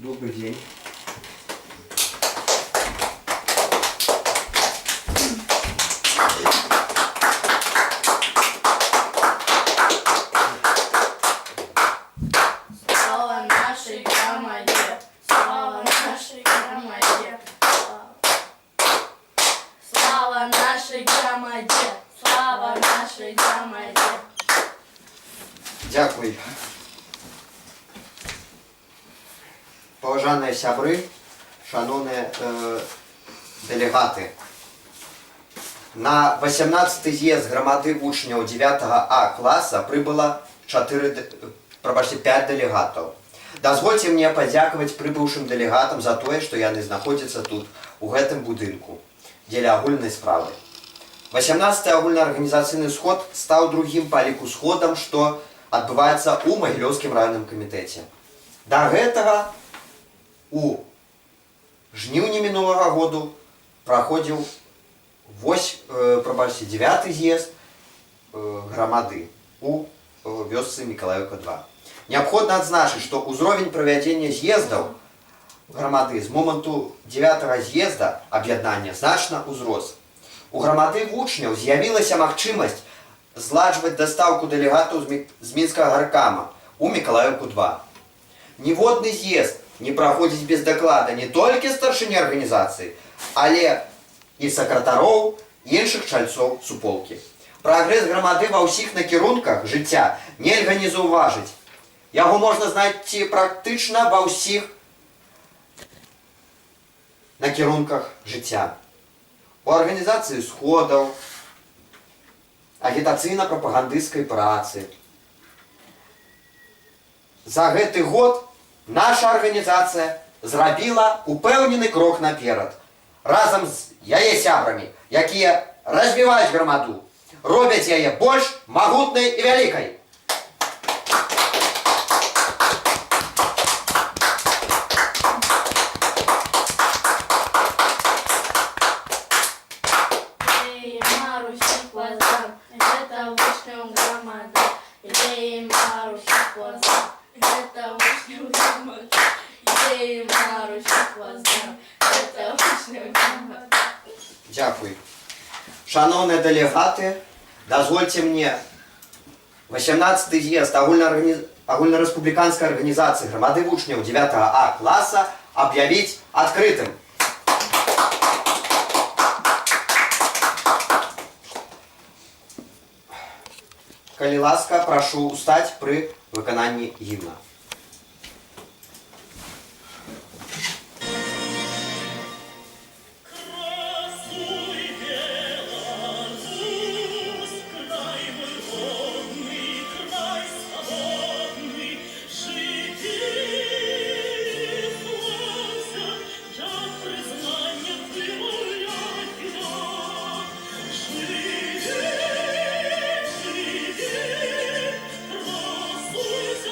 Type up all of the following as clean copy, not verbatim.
Добры дзень. Слава нашай грамадзе, слава нашай грамадзе, слава нашай грамадзе, слава нашай грамадзе. Дзякуй. Паважаныя сябры, шаноўныя дэлегаты. На 18 з'езд грамады вучняў 9 А класа прыбыла 4, прабачце, 5 дэлегатаў. Дазвольце мне падзякаваць прыбыўшым дэлегатам за тое, што яны знаходзяцца тут, у гэтым будынку, дзеля агульнай справы. 18 агульнаарганізацыйны сход стаў другім па ліку сходам, што адбываецца ў Магілёўскім раённым камітэце. Да гэтага у жніўні мінулага году праходзіў прабачце, 9 з'езд грамады у вёсцы Мікалаеўка 2. Неабходна адзначыць, што ўзровень правядзення з'ездаў грамады з моманту 9 з'езда аб'яднання значна ўзрос. У грамады вучняў з'явілася магчымасць зладжваць дастаўку дэлегатаў з Мінскага гаркама у Мікалаеўку 2. Ніводны з'езд не праходзіць без даклада не толькі старшыні арганізацыі, але і сакратароў, іншых чальцоў суполкі. Прагрэс грамады ва ўсіх накірунках жыцця нельга не заўважыць. Яго можна знайсці практычна ва ўсіх накірунках жыцця. У арганізацыі сходаў, агітацыйна-прапагандысцкай працы. За гэты год наша арганізацыя зрабіла упэўнены крок наперад. Разам з яе сябрамі, якія развіваюць грамаду, робяць яе больш магутнай і вялікай. Эй, Маруся, глаза, гэта вучняў грамада. Эй, Маруся, глаза, гэта вучняў грамада. Эй, Маруся, глаза, гэта вучняў грамада. Дзякуй. Шаноўныя дэлегаты, дазвольце мне 18 з'езд агульнарэспубліканскай арганізацыі грамады вучняў 9 А класа аб'явіць адкрытым. Калі ласка, прашу устаць пры выкананні гімна. Красуй, Беларусь, край мой родны, край свабодны, жыві, слаўся, як прызнанне ты мая. Жыві, жыві, красуйся.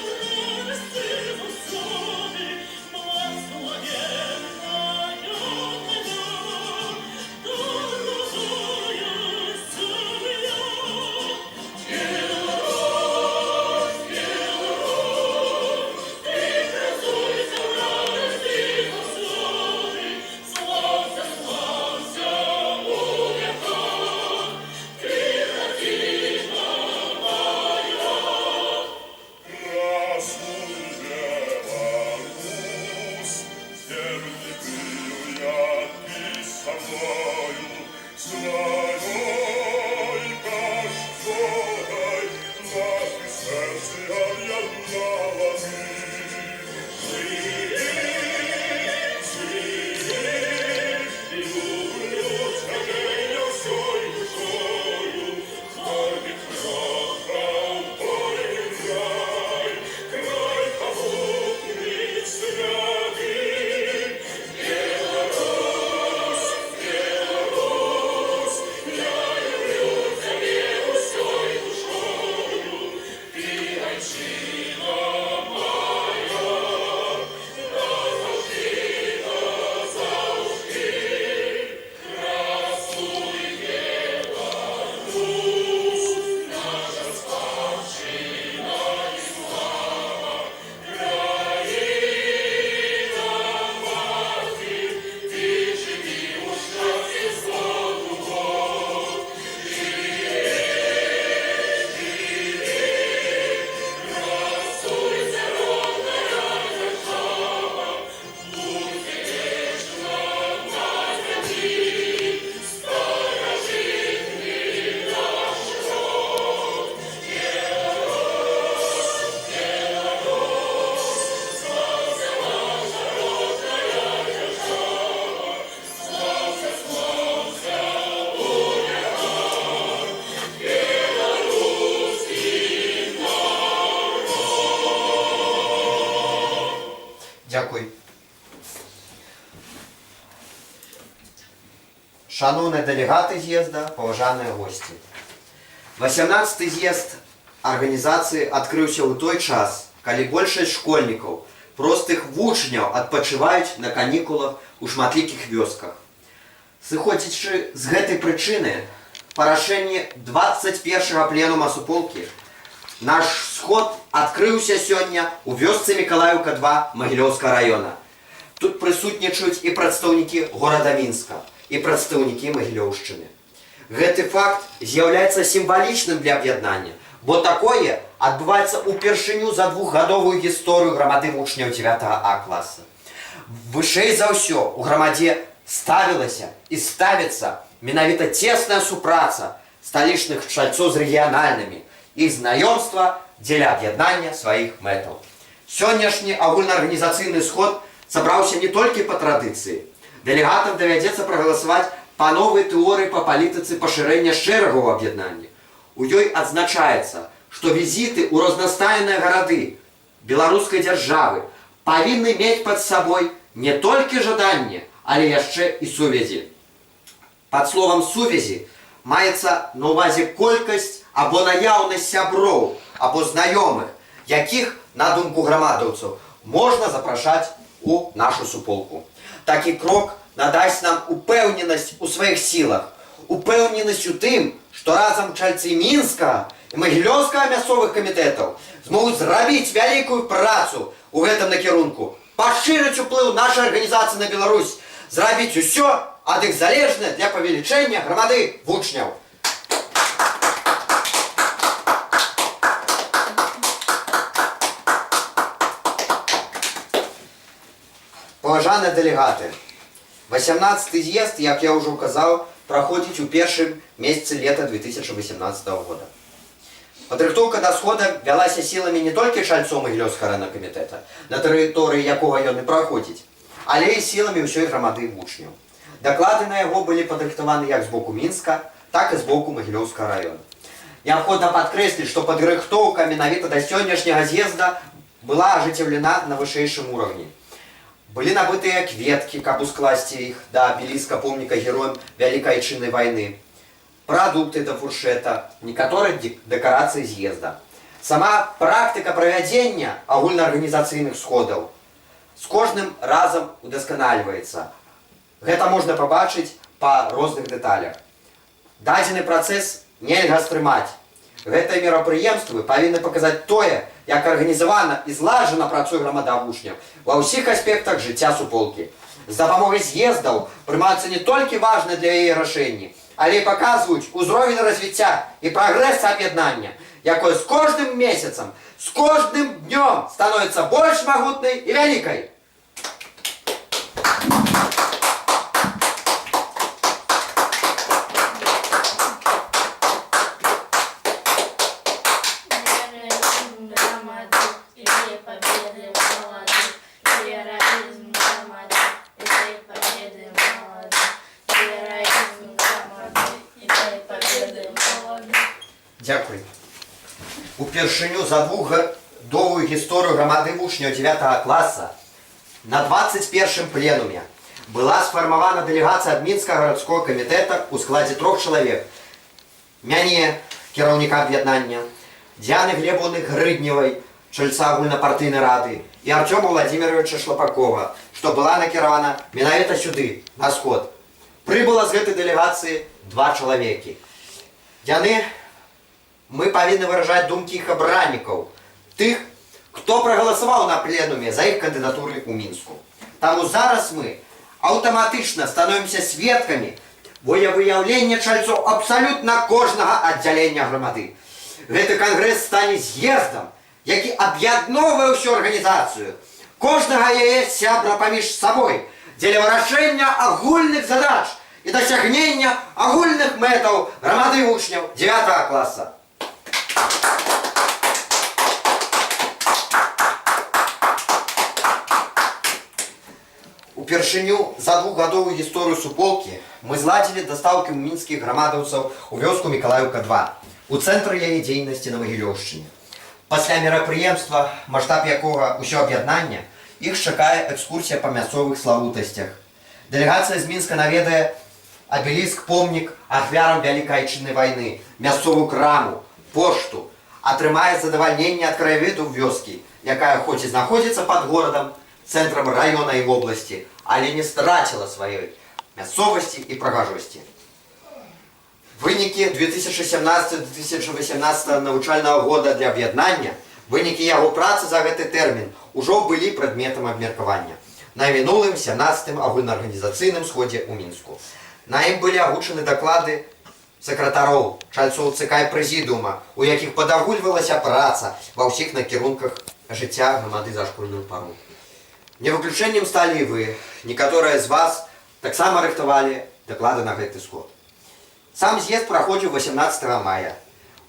Дзякуй. Шаноўныя дэлегаты з'езда, паважаныя госці. 18 з'езд арганізацыі адкрыўся ў той час, калі большасць школьнікаў, простых вучняў адпачываюць на канікулах у шматлікіх вёсках. Сыходзячы з гэтай прычыны, па рашэнні 21 пленума суполкі, наш сход адкрыўся сёння ў вёсцы Мікалаеўка 2 Магілёўскага раёна. Тут прысутнічаюць і прадстаўнікі горада Мінска, і прадстаўнікі Магілёўшчыны. Гэты факт з'яўляецца сімвалічным для аб'яднання, бо такое адбываецца ўпершыню за двухгадовую гісторыю грамады вучняў 9 А класа. Вышэй за ўсё у грамадзе ставілася і ставіцца менавіта цесная супраца сталічных чальцоў з рэгіянальнымі, іх знаёмства дзеля аб'яднання сваіх мэтаў. Сённяшні агульнаарганізацыйны сход сабраўся не толькі па традыцыі. Дэлегатам давядзецца прагаласаваць па новай тэорыі па палітыцы пашырэння шэрагаў аб'яднання. У ёй адзначаецца, што візіты ў рознастайныя гарады беларускай дзяржавы павінны мець пад сабой не толькі жаданне, але яшчэ і сувязі. Пад словам сувязі маецца на ўвазе колькасць або наяўнасць сяброў або знаёмых, якіх, на думку грамадаўцаў, можна запрашаць у нашу суполку. Такі крок надасць нам упэўненасць у сваіх сілах, упэўненасць у тым, што разам чальцы Мінска і Магілёўскага мясцовых камітэтаў змогуць зрабіць вялікую працу ў гэтым накірунку, пашырыць уплыў нашай арганізацыі на Беларусь, зрабіць усё ад іх залежнае для павелічэння грамады вучняў. Паважаныя дэлегаты, 18 з'езд, як я ўжо казаў, праходзіць у першым месяцы лета 2018 года. Падрыхтоўка да схода вялася сіламі не толькі чальцоў Магілёўскага районнага камітэта, на тэрыторыі якога ён і праходзіць, але і сіламі ўсёй грамады вучняў. Даклады на яго былі падрыхтаваны як з боку Мінска, так і з боку Магілёўскага раёна. Неабходна падкрэсліць, што падрыхтоўка менавіта да сённяшняга з'езда была ажыццяўлена на вышэйшым уровні. Былі набытыя кветкі, каб ускласці іх да абеліска помніка героям Вялікай Айчыннай вайны, прадукты да фуршэта, некаторыя дэкарацыі з'езда. Сама практыка правядзення агульнаарганізацыйных сходаў з кожным разам удасканальваецца. Гэта можна пабачыць па розных дэталях. Дадзены працэс нельга стрымаць. Гэтыя мерапрыемствы павінны паказаць тое, як арганізавана і зладжана працуе грамада вучняў ва ўсіх аспектах жыцця суполкі. З дапамогай з'ездаў прымаюцца не толькі важныя для яе рашэнні, але і паказваюць узровень развіцця і прагрэс аб'яднання, якое з кожным месяцам, з кожным днём становіцца больш магутнай і вялікай. Героизм громады, идея победы молодых. Героизм громады, идея победы молодых. Героизм громады, идея победы молодых. Дзякуй. Упершыню за двухгадовую гісторыю грамады вучняў 9 класа на 21 пленуме была сфармавана дэлегацыя ад Мінскага гарадскога камітэта ў складзе трох чалавек. Мяне, кіраўніка аб'яднання, Дзіяны Глебаўны Грыдневай, чальца агульнапартыйнай рады, і Арцёма Владимировича Шлапакова, што была накіравана менавіта сюды, на сход. Прыбыла з гэтай дэлегацыі два чалавекі. Яны мы павінны выражаць думкі іх абраннікаў, тых, хто прагаласаваў на пленуме за іх кандыдатуры ў Мінску. Таму зараз мы аўтаматычна становімся сведкамі волевыяўлення чальцоў абсалютна кожнага аддзялення грамады. Гэты кангрэс стане з'ездам, які аб'ядноўвае ўсю арганізацыю, кожнага яе сябра паміж сабой, дзеля вырашэння агульных задач і дасягнення агульных мэтаў грамады вучняў 9 класа. Упершыню за двухгадовую гісторыю суполкі мы зладзілі дастаўкі мінскіх грамадаўцаў у вёску Мікалаеўка 2, у цэнтр яе дзейнасці на Магілёўшчыне. Пасля мерапрыемства, маштаб якога ўсё аб'яднанне Іх чакае экскурсія па мясцовых славутасцях. Дэлегацыя з Мінска наведае абеліск, помнік ахвярам Вялікай Айчыннай вайны, мясцовую краму, пошту, атрымае задавальненне ад краявіду вёскі, якая хоць і знаходзіцца пад горадам, цэнтрам раёна і вобласці, але не страціла сваёй мясцовасці і прыгажосці. Вынікі 2017-2018 навучальнага года для аб'яднання, вынікі яго працы за гэты тэрмін ужо былі прадметам абмеркавання на мінулым 17 агульнаарганізацыйным сходзе ў Мінску. На ім былі агучаны даклады сакратароў, чальцоў ЦК і прэзідыума, у якіх падагульвалася праца ва ўсіх накірунках жыцця грамады за школьную пару. Не выключэннем сталі і вы. Некаторыя з вас таксама рыхтавалі даклады на гэты сход. Сам з'езд праходзіў 18 мая.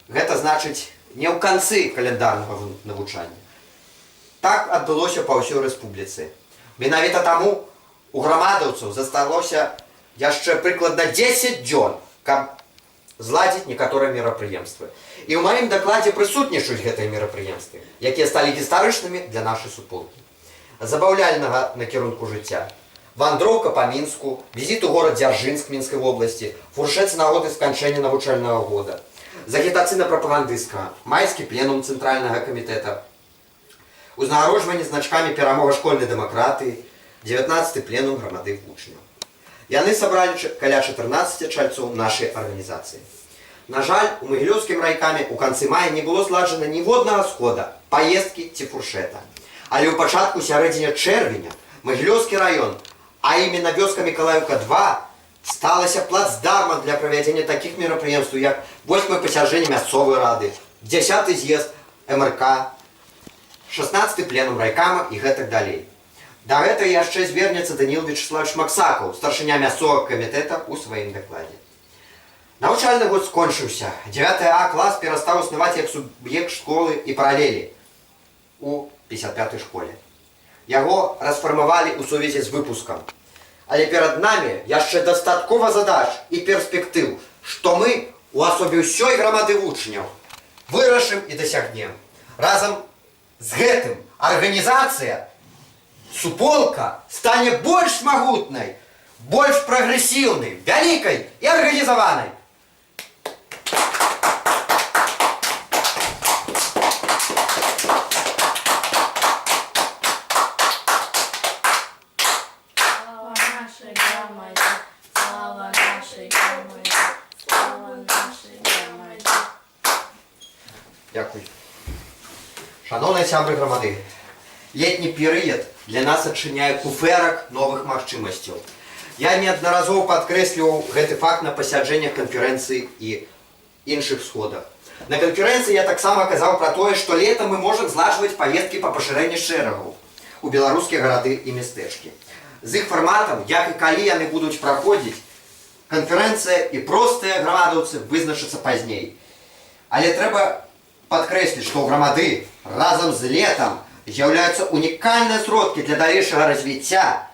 Гэта значыць, не ў канцы каляндарнага навучання. Так адбылося па ўсёй рэспубліцы. Менавіта таму у грамадаўцаў засталося яшчэ прыкладна 10 дзён, каб зладзіць некаторыя мерапрыемствы. І ў маім дакладзе прысутнічаюць гэтыя мерапрыемствы, якія сталі гістарычнымі для нашай суполкі. Забаўляльнага накірунку жыцця. Вандроўка па Мінску, візіт у горад Дзяржынск Мінскай вобласці, фуршэт з нагоды сканчэння навучальнага года. З агітацыйна-прапагандысцкага, майскі пленум Цэнтральнага камітэта, узнагароджванне значкамі «Перамога школьнай дэмакратыі», 19 пленум грамады вучняў. Яны сабралі каля 14 чальцоў нашай арганізацыі. На жаль, у Магілёўскім райкаме ў канцы мая не было зладжана ніводнага схода, паездкі ці фуршэта. Але ў пачатку сярэдзіне чэрвеня Магілёўскі раён, а именно вёска Мікалаеўка 2, сталася плацдармам для правядзення такіх мерапрыемстваў, як 8 пасяджэнне мясцовай рады, 10 з'езд МРК, 16 пленум райкама і гэтак далей. Да гэтага яшчэ звернецца Даніл Вячаслававіч Максакаў, старшыня мясцовага камітэта, ў сваім дакладзе. Навучальны год скончыўся. 9 А клас перастаў існаваць як суб'ект школы і паралелі у 55-й школе. Яго расфармавалі ў сувязі з выпускам. Але перад намі яшчэ дастаткова задач і перспектыў, што мы у асобе ўсёй грамады вучняў вырашым і дасягнем. Разам з гэтым арганізацыя суполка стане больш магутнай, больш прагрэсіўнай, вялікай і арганізаванай. Слава нашей громаде, слава нашей громаде, слава нашей громаде. Дзякуй. Шаноўныя сябры грамады, летні перыяд для нас адчыняе куфэрак новых магчымасцяў. Я неаднаразова падкрэсліваў гэты факт на пасяджэннях канферэнцыі і іншых сходах. На канферэнцыі я таксама казаў пра тое, што летам мы можам зладжваць паездкі па пашырэнні шэрагаў у беларускія гарады і мястэчкі. З іх фарматам, як і калі яны будуць праходзіць, канферэнцыя і простыя грамадаўцы вызначацца пазней. Але трэба падкрэсліць, што ў грамады разам з летам з'яўляюцца унікальныя сродкі для далейшага развіцця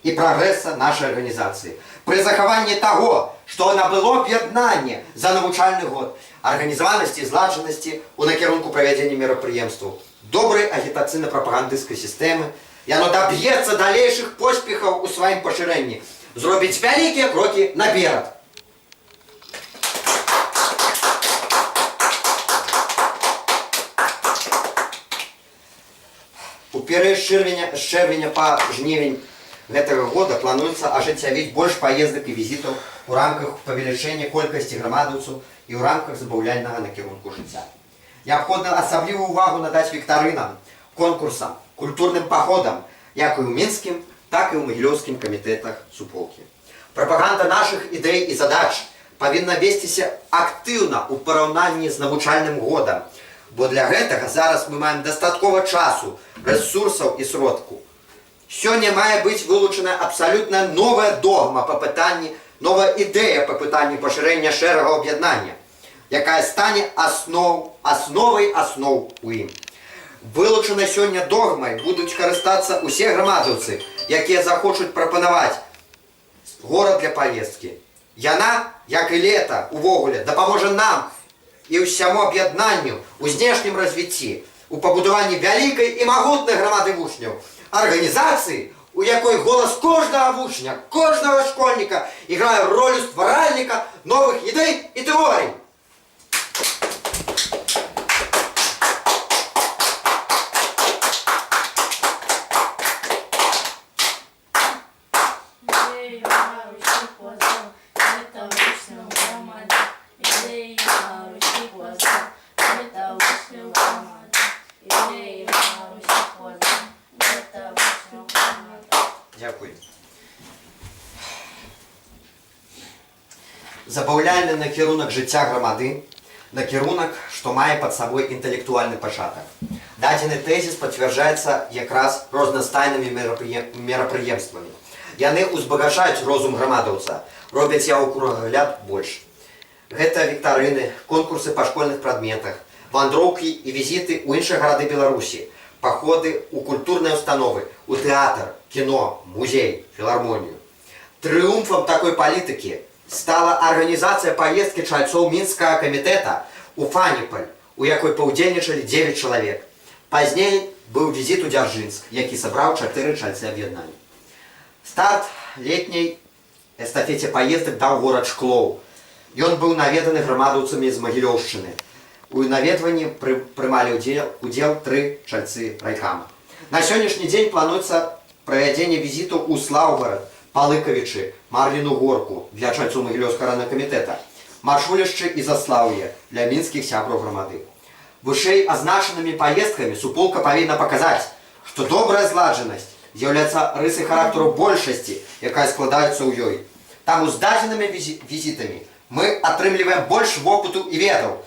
і прагрэса нашай арганізацыі. Пры захаванні таго, што набыло аб'яднанне за навучальны год, арганізаванасці і зладжанасці ў накірунку правядзення мерапрыемстваў, добрай агітацыйна-прапагандысцкай сістэмы, яно даб'ецца далейшых поспехаў у сваім пашырэнні, зробіць вялікія крокі наперад. У перыяд з чэрвеня па жнівень гэтага года плануецца ажыццявіць больш паездак і візітаў у рамках павелічэння колькасці грамадаўцаў і ў рамках забаўляльнага накірунку жыцця. Неабходна асаблівую увагу надаць віктарынам, конкурсам, культурным паходам, як і ў мінскім, так і ў магілёўскім камітэтах суполкі. Прапаганда нашых ідэй і задач павінна весціся актыўна ў параўнанні з навучальным годам, бо для гэтага зараз мы маем дастаткова часу, рэсурсаў і сродку. Сёння мае быць вылучана абсалютна новая догма па пытанні, новая ідэя па пытанні пашырэння шэрагу аб'яднання, якая стане асновай асноў у ім. Вылучанай сёння догмай будуць карыстацца ўсе грамадаўцы, якія захочуць прапанаваць горад для паездкі. Яна, як і лета, увогуле, дапаможа нам і ўсяму аб'яднанню у знешнім развіцці, у пабудаванні вялікай і магутнай грамады вучняў. Арганізацыі, у якой голас кожнага вучня, кожнага школьніка іграе ролю стваральніка новых ідэй і тэорый. Ідею на Русі познав, это вишня громада. Ідею на Русі познав, это вишня громада. Ідею на Русі познав, это вишня громада. Дякую. Забаўляльны накірунак жыцця грамады, накірунак, што мае пад сабой інтэлектуальны пачатак. Дадзены тэзіс пацвярджаецца якраз рознастайнымі мерапрыемствамі. Яны ўзбагачаюць розум грамадаўца, робяць яго кругагляд больш. Гэта віктарыны, конкурсы па школьных прадметах, вандроўкі і візіты ў іншыя гарады Беларусі, паходы ў культурныя установы, у тэатр, кіно, музей, філармонію. Трыумфам такой палітыкі стала арганізацыя паездкі чальцоў Мінскага камітэта ў Фаніпаль, у якой паўдзельнічалі 9 чалавек. Пазней быў візіт у Дзяржынск, які сабраў чатыры чальцы аб'яднання. Старт летняй эстафеце паездак даў горад Шклоў. Ён быў наведаны грамадаўцамі з Магілёўшчыны. У наведванні прымалі удзел тры чальцы райкама. На сённяшні дзень плануецца правядзенне візіту ў Слаўгарад, Палыкавічы, Мар'іну Горку для чальцоў Магілёўскага районнага камітэта, Маршулішчы і Заслаўе для мінскіх сябраў грамады. Вышэй азначанымі паездкамі суполка павінна паказаць, што добрая зладжанасць з'яўляецца рысай характару большасці, якая складаецца ў ёй. Таму з дадзенымі візітамі мы атрымліваем больш вопыту і ведаў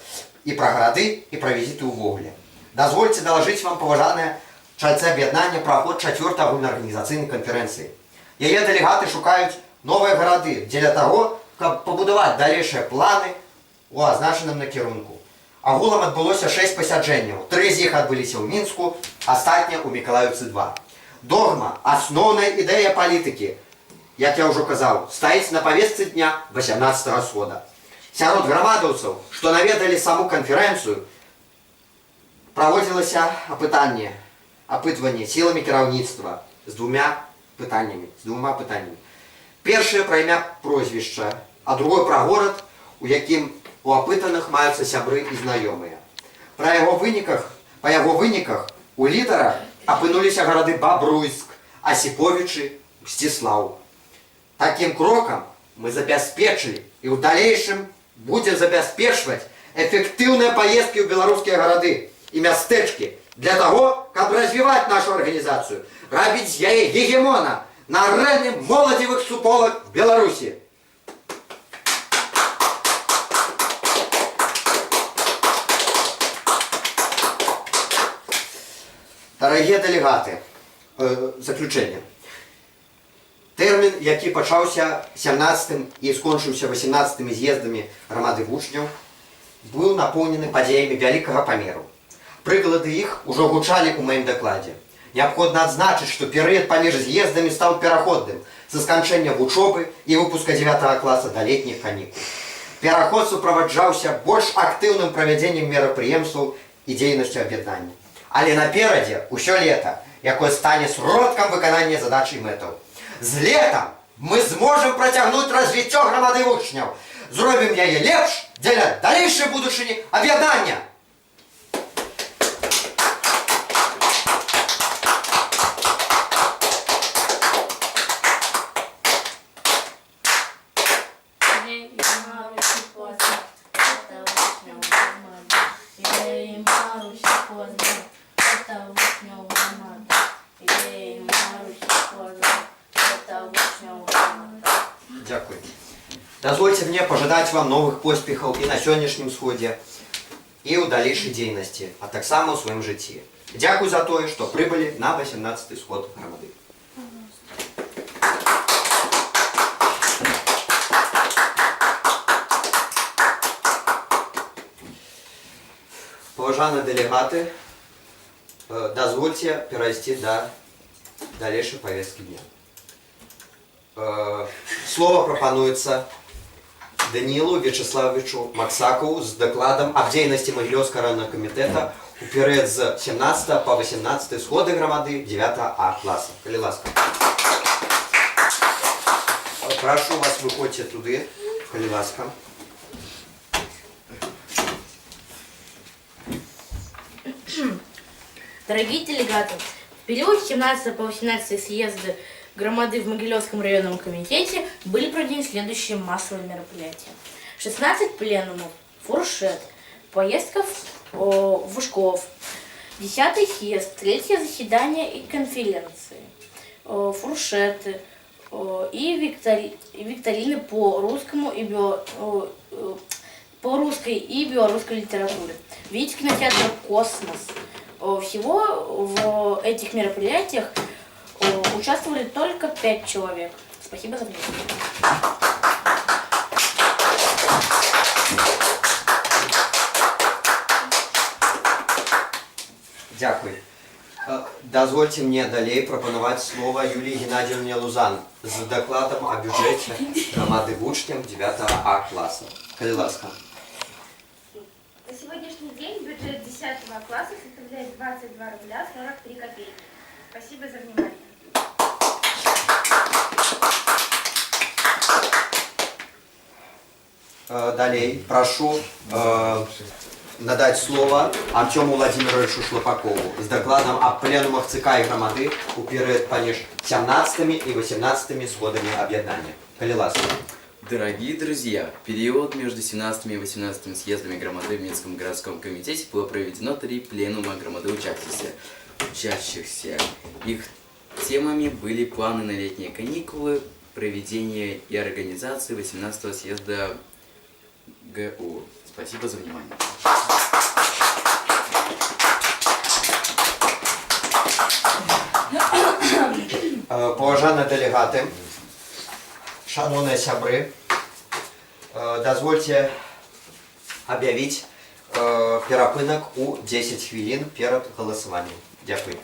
і пра гарады, і пра візіты ўвогуле. Дазвольце далажыць вам, паважаныя чальцы аб'яднання, пра ход чацвёртай агульнаарганізацыйнай канферэнцыі. Яе дэлегаты шукаюць новыя гарады дзеля таго, каб пабудаваць далейшыя планы у азначаным накірунку. Агулам адбылося 6 пасяджэнняў. Тры з іх адбыліся ў Мінску, астатнія ў Мікалаеўцы 2. Догма, асноўная ідэя палітыкі, як я ўжо казаў, стаіць на павестцы дня 18 схода. Сярод грамадаўцаў, што наведалі саму канферэнцыю, праводзілася апытванне сіламі кіраўніцтва з двума пытаннямі. Першае пра імя, прозвішча, а другое пра горад, у якім у апытаных маюцца сябры і знаёмыя. Па яго выніках у лідарах апынуліся гарады Бабруйск, Асіповічы, Мсціслаў. Такім крокам мы забяспечылі і ў далейшым будзем забяспечваць эфектыўныя паездкі ў беларускія гарады і мястэчкі для таго, каб развіваць нашу арганізацыю, рабіць з яе гегемона на арэне моладзевых суполак Беларусі. Дарагія дэлегаты, заключэнне. Тэрмін, які пачаўся 17 і скончыўся 18 з'ездамі грамады вучняў, быў напоўнены падзеямі вялікага памеру. Прыклады іх ужо гучалі ў маім дакладзе. Неабходна адзначыць, што перыяд паміж з'ездамі стаў пераходным са сканчэння вучобы і выпуска 9 класа да летніх канікул. Пераход суправаджаўся больш актыўным правядзеннем мерапрыемстваў і дзейнасцю аб'яднання. Але наперадзе ўсё лета, якое стане сродкам выканання задач і мэтаў. З летам мы зможам працягнуць развіццё грамады вучняў. Зробім яе лепш дзеля далейшай будучыні аб'яднання. Ідеї Марусі познав, это вишня громада. Ідеї Марусі познав, это вишня громада. Ідеї Марусі познав, это вишня громада. Дзякую. Дазвольце мне пажадаць вам новых поспехаў і на сённяшнім сходзе, і ў далейшай дзейнасці, а таксама ў сваім жыцці. Дзякуй за тое, што прыбылі на 18 сход грамады. Паважаныя дэлегаты, дазвольце перайсці да далейшай павесткі дня. Слова прапануецца Даніілу Вячаслававічу Максакаву з дакладам аб дзейнасці Магілёўскага раённага камітэта ў перыяд з 17 па 18 сходы грамады 9 А класа. Калі ласка. Прашу вас, выходзьце туды, калі ласка. Дорогие делегаты, в период с 17 по 18 съезда громады в Могилевском районном комитете были проведены следующие массовые мероприятия. 16 пленумов, фуршет, поездка в Ушков, 10 съезд, третье заседание и конференции, фуршеты и викторины по русской и белорусской литературе. Видите кинотеатр «Космос». Всего в этих мероприятиях участвовали только 5 человек. Спасибо за внимание. Дзякуй. Дазвольце мне далей прапанаваць слова Юліі Генадзьеўне Лузан з дакладам аб бюджэце грамады вучням 9 А класа. Калі ласка. На сегодняшний день бюджет 10 класса составляет 22 рубля 43 копейки. Спасибо за внимание. Далей прашу надаць слова Арцёму Уладзіміравічу Шлапакову з дакладам аб пленумах ЦК і грамады ў перыяд паміж 17 і 18 сходамі аб'яднання. Калі ласка. Дорогие друзья, в период между 17 и 18 съездами громады в Минском городском комитете было проведено три пленума громады учащихся. Их темами были планы на летние каникулы, проведение и организация 18 съезда ГУ. Спасибо за внимание. Паважаныя дэлегаты, шаноўныя сябры, дазвольце аб'явіць перапынак у 10 хвілін перад галасаваннем. Дзякуй.